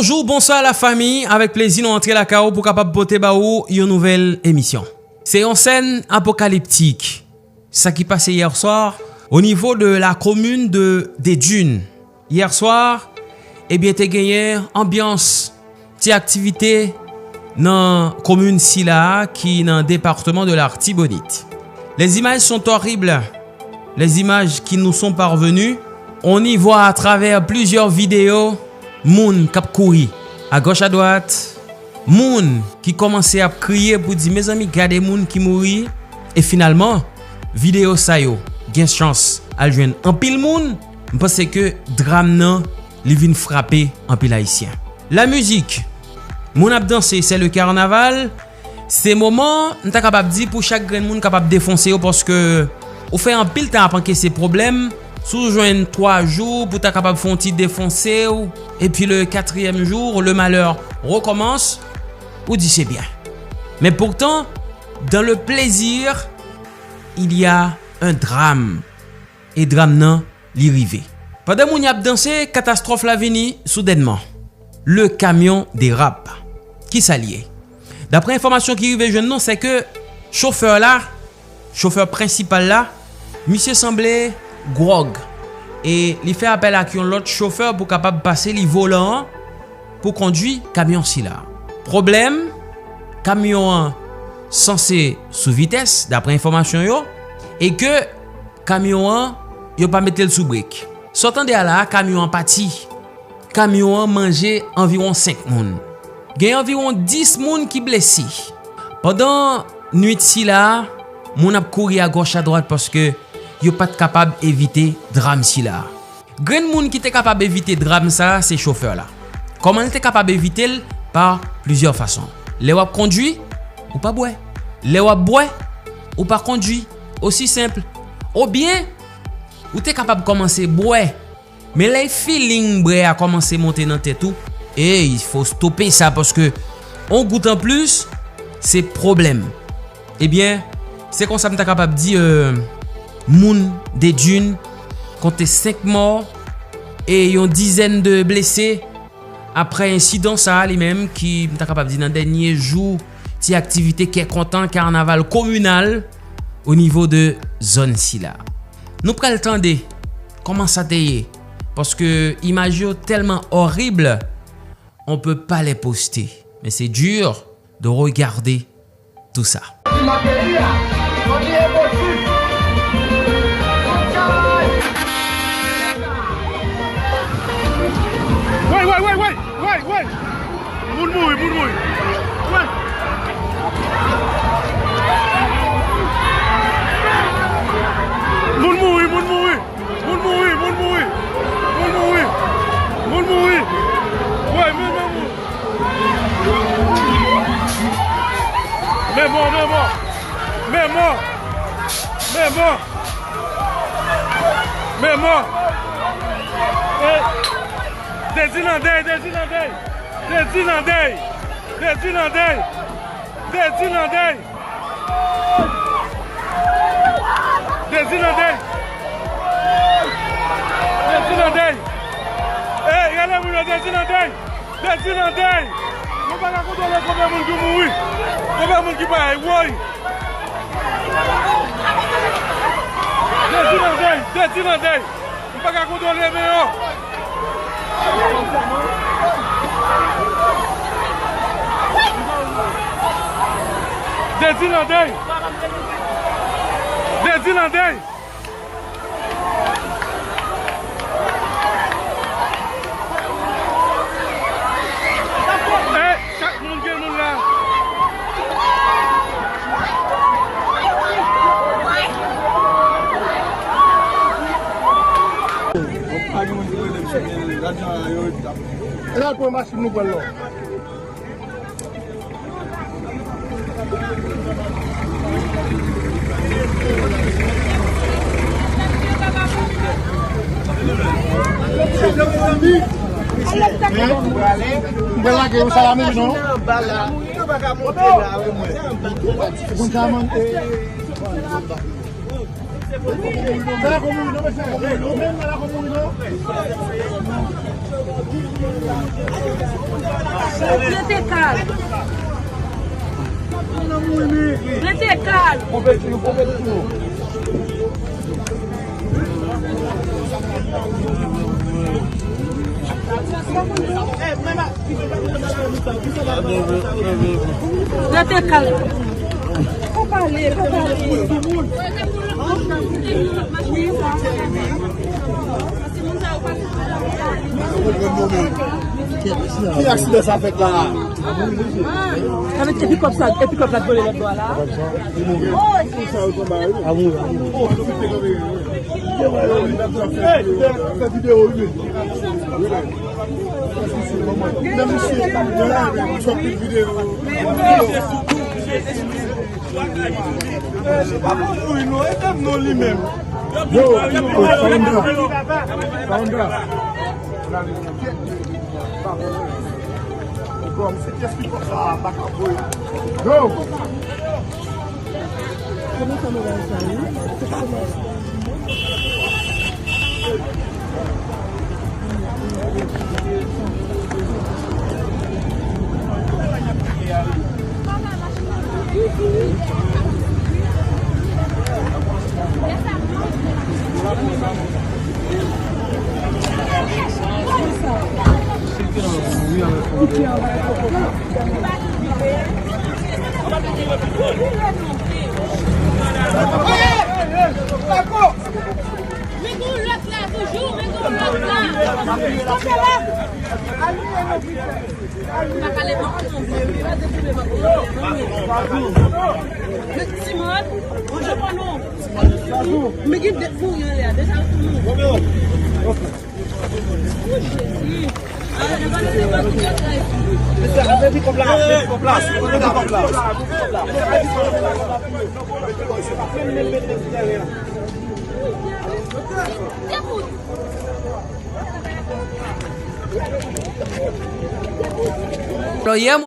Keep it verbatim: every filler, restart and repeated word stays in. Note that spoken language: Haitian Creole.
Bonjou, bonswa lafanmi, avèk plezi nou antre lakay ou pou kapab pote ba ou yon nouvèl emisyon. Se yon sèn apokaliptik, sa ki pase yè swa o nivo de la komin de Dedune. Yè swa, ebyen, te genyen anbyans, ti aktivite nan komin sila a ki nan depatman de Latibonit. Les images sont horribles. Les images qui nous sont parvenues, on y voit à travers plusieurs vidéos moun k ap kouri a gòch a dwat, moun ki kòmanse ap kriye pou di, mezanmi, gade moun ki mouri. E finalman, videyo sa yo gen chans al jwenn anpil moun. M panse ke dram nan, li vin frape anpil Ayisyen. La mizik, moun ap danse, c'est le carnaval. Se moman, m ta kapab di, pou chak grenn moun kapab defonse yo, paske ou fè anpil tan ap ankese pwoblèm. Si w jwenn twa jou pou ta kapab fè yon ti defonse w, epi le quatrième jour, le malheur recommence, ou di se byen. Men poutan, dans le plaisir, il y a un drame. E dram nan, li rive. Pandan moun y ap danse, katastwòf la vini soudènman. Le camion dérape. Kisa l ye? Daprè enfòmasyon ki rive jwenn nou, se ke chofè la, chofè prensipal la, misye sanble gwòg. E li fè apèl ak yon lòt chofè pou kapab pase li volan an pou kondui kamyon sila. Pwoblèm, kamyon an sanse sou vitès, daprè enfòmasyon yo, e ke kamyon an, yo pa mete l sou brek. Sa w tande a la a, kamyon an pati. Kamyon an manje anviwon senk moun. Gen anviwon dis moun ki blese. Pandan nwit sila a, moun ap kouri agòch adwat paske yo pa t kapab evite dram sila a. Grenn moun ki te kapab evite dram sa a, se chofè la. Kòman l te kapab evite l? Pa plizyè fason. Lè w ap kondui, ou pa bwè. Lè w ap bwè, ou pa kondui. Osi senp. Oubyen, ou te kapab kòmanse bwè. Men lè feeling bwè a kòmanse monte nan tèt ou, ey, fò w stope sa, paske on gout anplis, se pwoblèm. Ebyen, se konsa m ta kapab di, euh, moun Dedune konte senk mò e yon dizèn de blese aprè ensidan sa a li menm ki, m ta kapab di, nan dènye jou ti aktivite kè kontan, kanaval kominal o nivo de zòn sila. Nou pral tande kòman sa te ye, paske imaj yo tèlman orib, on peut pas les poster. Mais c'est dur de regarder tout ça. Wey, wey, wey, wey, wey, wey. Moun mouri, moun mouri. Wey. Moun mouri, moun mouri. Moun mouri, moun mouri. Moun mouri. Moun mouri. Wey, men, men, moun. Men mò, men mò. Men mò. Men mò. Men mò. E, Dezi nan dèy, Dezi nan dèy. Dezi nan dèy. Dezi nan dèy. Dezi nan dèy. Dezi nan dèy. Dezi nan dèy. Ey, rele moun yo, Dezi nan dèy. Dezi nan dèy. Nou pa ka kontwole konbyen moun ki mouri. Konbyen moun ki pa woy. Dezi nan dèy. Dezi nan dèy. M pa ka kontwole men yo. Dezi nan dèy. Dezi nan dèy. Ey, chak moun gen moun la. E la pou machin nou pran lò. Mwen lage yon salami non. Konn sa man. Rete kalm. Rete kalm. Rete kalm. Pa pale, pa pale. Ki aksidan sa fèt la? Sa vle di pikòp sa, e pikòp la t vole lòt bò a la. Se pa pou mwen non, ede m non li menm. Yo, yo, Sandra. Sandra. Bon, se pyès ki fò sa, pa ka voye. Yo. Men gon lòt la toujou, men gon lòt la. Kanpe la. Aliye non, Peter. Aliye. Pa pale, pa pale, pa pale. Men Timon, manje pa non. Men gen dèt pou yon lè, deja pou nou. Alò, yè,